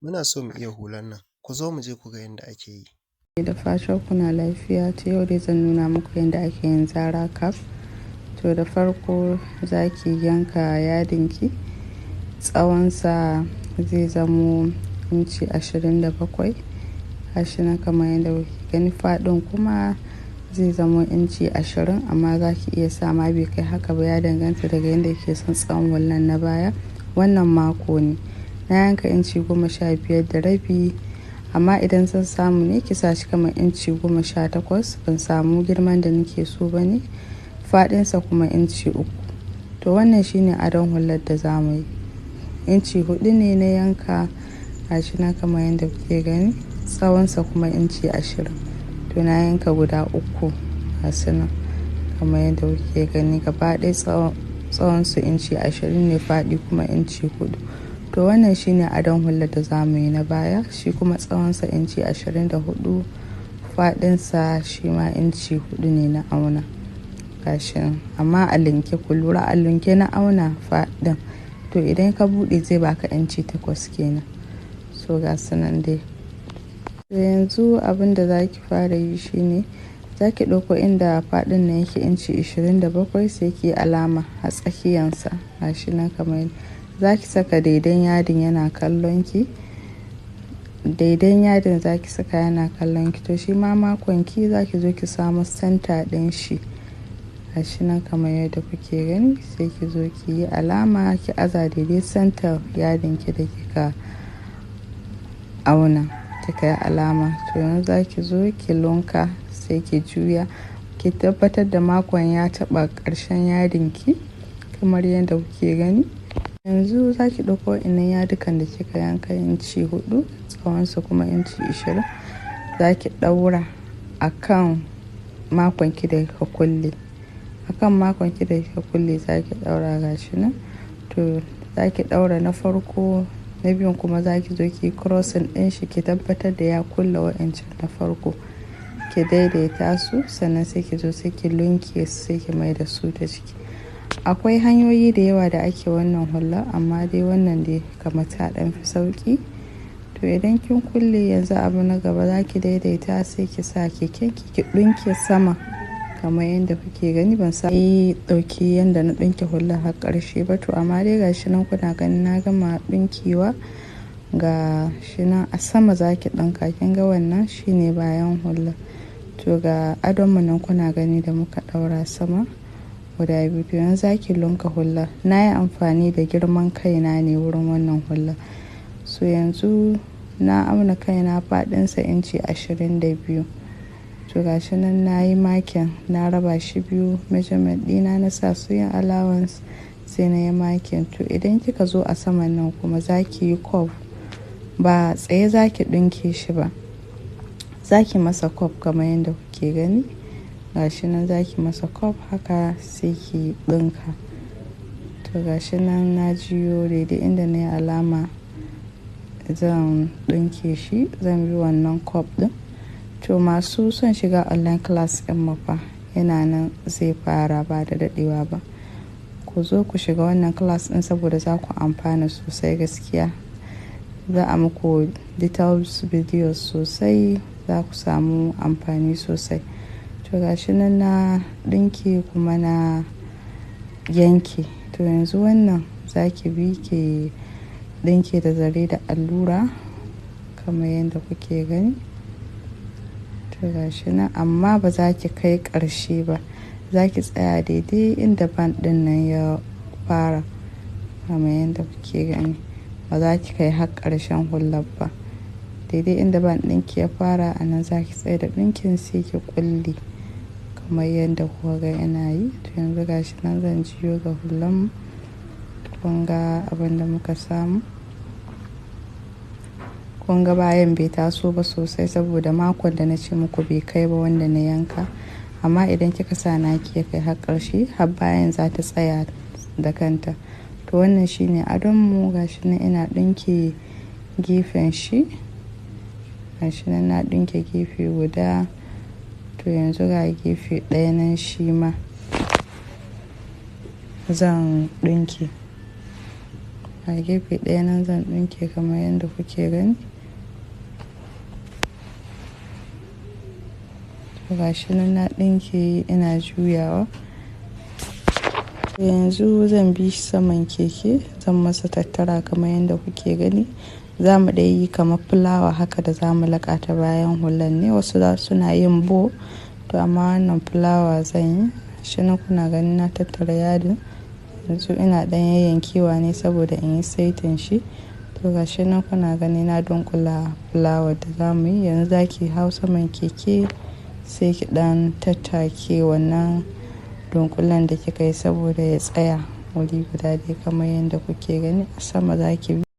Muna so mu iya hular nan, ku zo mu je ku ga yadda ake yi. Da fatan kuna lafiya. To yau dai zan nuna muku yadda ake yin zara cap. To da farko za ki yanka yadinki, tsawonsa zai zamo inci 27. Gashi nan kamar yadda kuke gani, faɗin kuma zai zamo inci 20, amma za ki iya sa ma bai kai haka ba, ya danganta daga yadda kike son tsawon hulan na baya. Wannan mako ne. Na yanka inci 15.5, amma idan zan samu ne ki sa shi kamar inci 18, ban samu girman da nake so ba ne. Faɗinsa kuma inci 3. To wannan shine adon hular da za mu yi. Inci 4 ne na yanka, gashi nan kamar yadda kuke gani, tsawonsa kuma inci 20. To na yanka guda 3 gasu nan kamar yadda kuke gani, gaba ɗaya tsawon su inci 20 ne, faɗi kuma inci 4. To wannan shine adon hular da za mu yi na baya, shi kuma tsawonsa inci 24, faɗinsa shi ma inci 4 ne na auna. Gashi nan, amma a linke, ku lura, a linke na auna faɗin. To idan ka buɗe zai baka inci 8 kenan. So ga su nan dai. To yanzu abin da za ki fara yi shine za ki ɗauko inda faɗin nan yake, inci 27, sai ki yi alama a tsakiyansa. Gashi nan kamar yadda za ki saka daidan yadin yana kallon ki. Daidan yadin za ki saka yana kallon ki. To shi ma makon ki za ki zo ki samu center ɗin shi. Gashi nan kamar yadda kuke gani, sai ki zo ki yi alama, ki aza daidai center yadin ki da kika auna, kika yi alama. To yanzu za ki zo ki lunka, sai ki juya, ki tabbatar da makon ya taɓa ƙarshen yadin ki kamar yadda kuke gani. Yanzu za ki ɗauko wa'innan yadukan da kika yanka inci 4, tsawonsa kuma inci 20, za ki ɗaura a kan makon ki da kika kulle. A kan makon ki da kika kulle za ki ɗaura, gashi nan. To za ki ɗaura na farko, na biyun kuma za ki zo ki yi crossing ɗin shi, ki tabbatar da ya kulle wa'incan na farko. Ki daidaita su, sannan sai ki zo sai ki lunke su, sai ki mai da su ta ciki. Akwai hanyoyi da yawa da ake wannan hula, amma dai wannan dai kamar ta ɗan fi sauƙi. To idan kin kulle, yanzu abu na gaba za ki daidaita, sai ki sa keken ki, ki ɗinke sama kamar yadda kuke gani. Ban sa yi ɗauki yanda na ɗinke hular har ƙarshe ba, to amma dai gashi nan kuna gani na gama ɗinkewa. Ga shi nan a sama za ki ɗinka, kin ga wannan shine bayan hular. To ga adon mu nan kuna gani da muka ɗaura sama guda biyu. To yanzu za ki lunka hular. Na yi amfani da girman kaina ne wurin wannan hular. So yanzu na auna kaina, faɗinsa inci 22. To gashi nan na yi marking, na raba shi biyu, measurement ɗina na sa sewing allowance, sai na yi marking. To idan kika zo a saman nan kuma za ki yi curve, ba tsaye za ki ɗinke shi ba. Za ki masa curve kamar yadda kuke gani. Gashi nan za ki masa curve haka, sai ki ɗinka. To gashi nan na juyo daidai inda na yi alama zan ɗinke shi, zan bi wannan curve ɗin. To masu son shiga online class ɗin mu fa yana nan zai fara ba da daɗewa ba. Ku zo ku shiga wannan class ɗin saboda za ku amfana sosai gaskiya. Za a muku details videos sosai, za ku samu amfani sosai. To gashi nan na ɗinke kuma na yanke. To yanzu wannan za ki bi ki ɗinke da zare da allura kamar yadda kuke gani. To gashi nan, amma ba za ki kai ƙarshe ba. Za ki tsaya daidai inda band ɗin nan ya fara kamar yadda kuke gani. Ba za ki kai har ƙarshen hular ba. Daidai inda band ɗinki ya fara, a nan za ki tsai da ɗinkin, sai ki kulle kamar yadda kuka ga ina yi. To yanzu gashi nan zan juyo ga hulan mu. Kun ga abin da muka samu. Kun ga bayan bai taso ba sosai saboda makon da na ce muku bai kai ba wanda na yanka. Amma idan kika sa naki ya kai har ƙarshe, har bayan za ta tsaya da kanta. To wannan shine adon mu, gashi nan ina ɗinke gefen shi. Gashi nan na ɗinke gefe guda. To yanzu ga gefe ɗaya nan shi ma zan ɗinke. A gefe ɗaya nan zan ɗinke kamar yadda kuke gani. To gashi nan na ɗinke ina juyawa. Yanzu zan bi shi saman keke, zan masa tattara kamar yadda kuke gani. Za mu ɗan yi kamar fulawa haka da za mu laƙa ta bayan hulan ne. Wasu suna yin bow, to amma wannan fulawa zan yi. Gashi nan kuna gani na tattara yadin. Yanzu ina ɗan yayyankewa ne saboda in yi saitin shi. To gashi nan kuna gani na dunƙula fulawar da za mu yi. Yanzu za ki hau saman keke sai ki ɗan tattake wannan dunƙulen da kika yi saboda ya tsaya wuri guda dai kamar yadda kuke gani. A sama za ki bi.